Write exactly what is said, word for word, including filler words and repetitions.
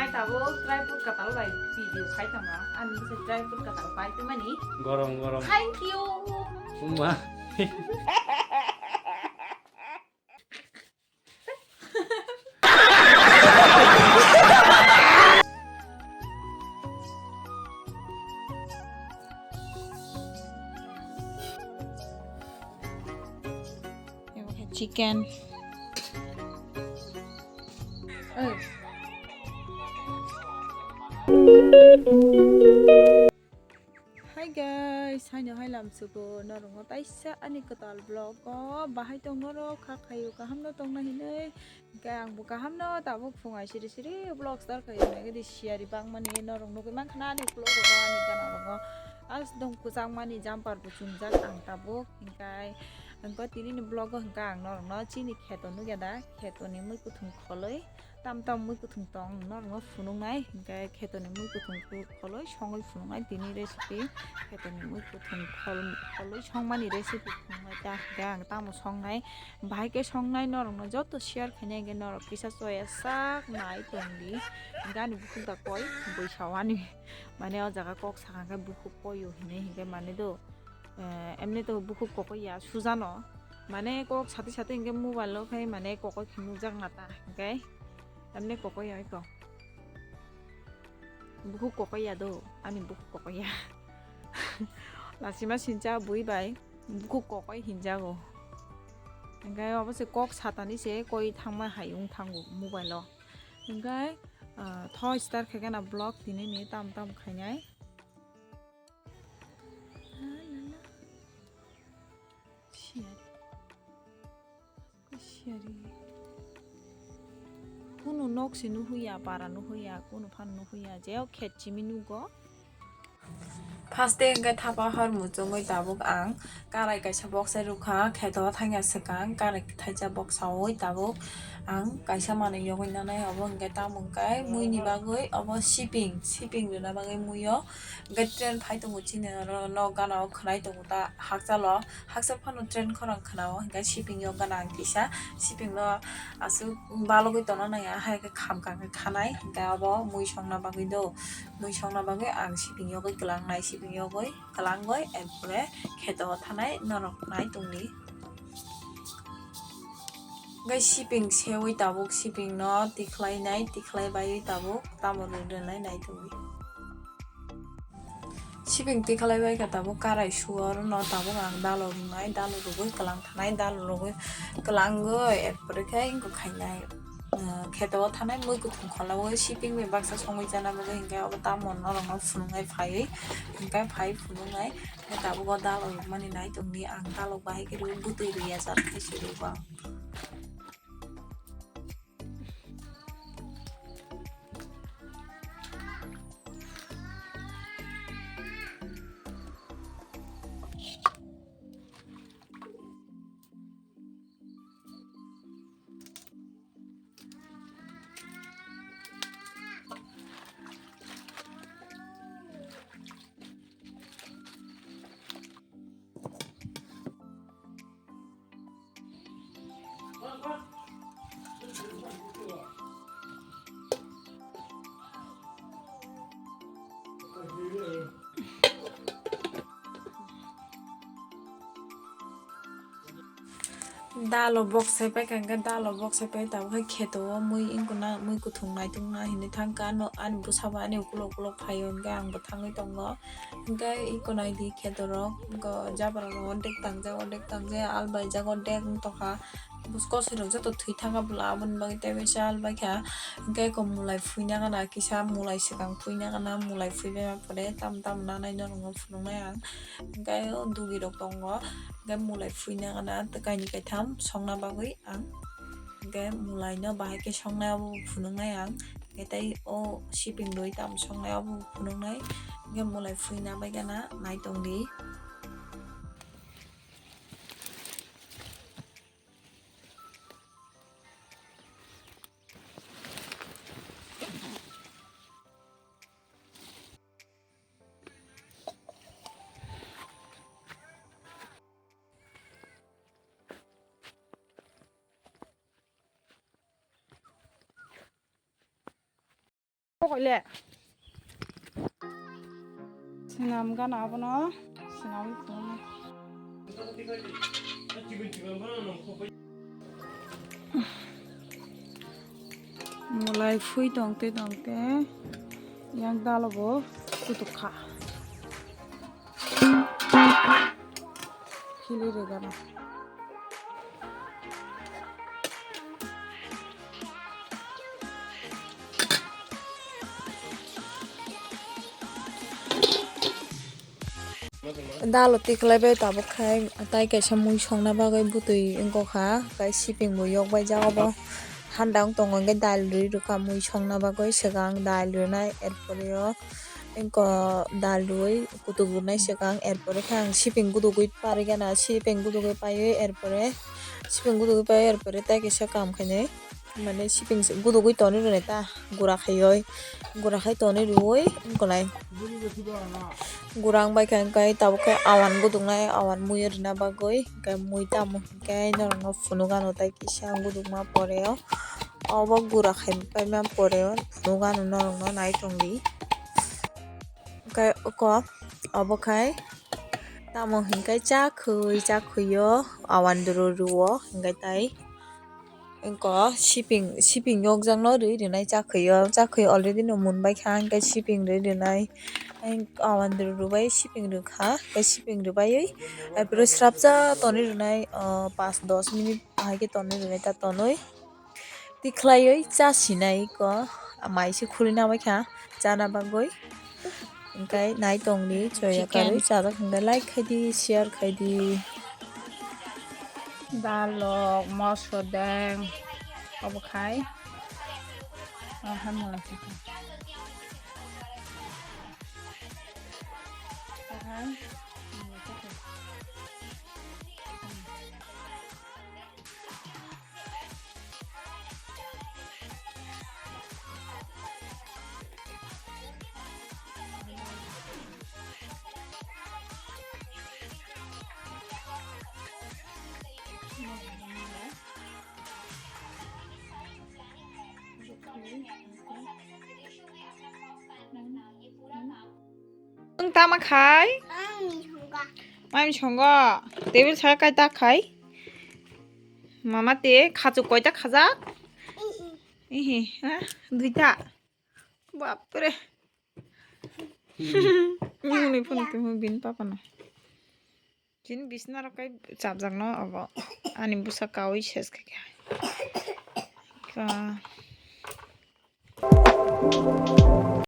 Tabuk dry fruit kwtal bai video khai tongma. Ani se dry fruit kwtal pai tongmani. Gorom, gorom. Thank you. Uma. Chicken. Hi guys, haino hai lamsugo norokno taisa ani kwtal vlog o bahai tong norok kha khaio kaham no tongna hinwi, hwnkhe ang bo kaham no tabuk phung ai siri siri vlog start khaio, nai di siyari bangmani norok nugwi mankha na ani vlog o ani gana rogo as dong kwchangmani jumper bo chumjak ang tabuk, hwnkhe ang tini ni vlog o hwnkhe ang norokno chini kheto nugya da, kheto ni mui kuthung kholoi. Tam tam mui kuthung tong norokno phunuknai, hwnkhe khetoni mui kuthung kholoi songwi phunuknai tini recipe. Khetoni mui kuthung khol-, kholoi songmani recipe phunuknai ta hwnkhe ang tamo songnai. Bahai khe songnai norokno joto share khainai hwnkhe norok kisa choya sak nai tongdi. Hwnkhe ani bukhuk da koi bui sawani. Mane o jaga kok sakha khe bukhuk koio hinwi hwnkhe mane do. Eh, emni to bukhuk kokoi ya sujano. Mane kok sati sati hwnkhe mobile o khai mane kokoi khe nukjak na ta hwnkhe. Emni kokoi ya iko. Bukhuk kokoi ya do, ani bukhuk kokoi ya. Lasima sincha bui bai bukhuk kokoi hinjago. Hwnkhe obo se kok satani se koi thangma hai wng thango mobile o. Hwnkhe, ah, tho start khe gana vlog tini ni tam tam khainai. Siyari. Siyari. Kunu nok se nuhuya, para nuhuya, kunu phan nuhuya, je o khet chimi nugo. First day hwnkhe thapa hor muchungwi tabuk ang karai kaisa boksai rwkha, kheto thangya swkang karai thaisa boksaui tabuk ang kaisa manwi yogwi nanai, obo hwnkhe tamo hwnkhe muini bagwi obo shipping, shipping rwna bagwi muio. Hwnkhe train phai tongo chini oro nok gana o khwnai tongo ta hakchalo, hakchal phano train khorang khwnao, hwnkhe shipping yok gana ang kisa, shipping no aswk balogwi tongna nangya, hai khe khamkha khe khanai, hwnkhe abo mui songna bagwi do, mui songna bagwi ang shipping yogwi kwlangnai, shipping yogwi kwlangwi, erpore kheto thanai norok nai tongdi. Hwnkhe shipping seui tabuk, shipping no tikhlai nai, tikhlai baiwi tabuk tamo rwnai nai tongdi. Shipping tikhlai bai kha tabuk karai suo, oro no tabuk ang dalo rwnai, dalo rwgwi kwlang thanai, dalo rwgwi kwlangwi, erpore khe wngkha khainai, ah, kheto o thanai mui kuthung kholaui shipping bai baksa songwi chana bagwi, hwnkhe obo tamo norokno phunuknai phaiwi, hwnkhe phai phunuknai, hwnkhe tabuk o dalo rwmani nai tongdi, ang dalo bahai khe rw-, bwtwi rwya jat khai se rw ang. Dalo boksai pai kha, hwnkhe dalo boksai pai tabuk khe kheto o mui wngkha na, mui kuthung naitukna hinwi thangkha, ano ani bwsabo ani ukulok ukulok phaio, hwnkhe ang bo thangwi tongo. Hwnkhe iko naidi kheto rok, iko jabra rok ordek tangjak, ordek tangjak, albaijak, ordek wng tongkha. Bus kosoi rok joto thwi thangkha bwla, aboni bagwi teibo se albaikha. Hwnkhe iko mulai phuina gana kisa, mulai swkang phuina gana, mulai phuibaima pore tamo tamo nanai norokno phunuknai ang. Hwnkhe o dugi rok tongo, hwnkhe mulai phuina gana kainwi kaitham songna bagwi ang. Hwnkhe mulai no bahai khe songnai abo phunuknai ang. Hwnkhe tei o siping rwi tamo songnai abo phunuknai. Hwnkhe mulai phuina bai gana nai tongdi. Pokok le. Sinam gana abono. Sinam. Mulai phui tongte tongte yang dalo bo kutuk kha. Khili rwgano. Dalo tikhlai bai tabuk khai tai kaisa mui songna bagwi bwtwi wngkha, tai siping bo yok bai jak obo. Handa wng tongo, hwnkhe dal rwi rwkha mui songna bagwi, swkang dal rwnai, er pore o wngkha dal rwi kutuk rwnai swkang, er pore khe ang siping gudugwi parigana, siping gudugwi paiwi, er pore siping gudugwi paiwi, er pore tai kaisa kam khainai. Mane siping se gudugwi tonwi rwnai ta, gura khaiwi, gura khai tonwi rwui wngkha nai. Gura wng bai kha hwnkhe tabuk khe awan guduknai, awan mui rwna bagwi, hwnkhe mui tamo hwnkhe norokno phunukgano tai kisa gudukma pore o. Obo gura khai paima pore o phunukgano norokno, nai tongdi. Hwnkhe oko obo khai tamo hwnkhe chakhwi, chakhwi o awan doro rwo hwnkhe tai. Wngkha siping, siping yokjakno rwi rwnai chakhwi o, chakhwi already no mun bai kha, hwnkhe siping rwi rwnai. Awan rwi rwbai siping rwkha, hwnkhe siping rwbaiwi, aphuru srapsa tonwi rwnai, o, panch dos minute hai khe tonwi rwnai ta tonwi. Tikhlaiwi cha sinai ko, mai se khulina bai kha chana bagwi. Hwnkhe nai tongdi, choya karwi chajak hwnkhe like khaidi, share khaidi. Dalok, moso deng, obo khai. Oh, hamya. Aha. Wng tama khai? Mami songo. Table sa kai ta khai? Mama te khachuk koita khajak? Ihi, ha? Duita. Bapre. Muni phone tu bin papa no. Chini bisna rok kai chapjak no abo. Ani busa kawi ses khe khe. Ka.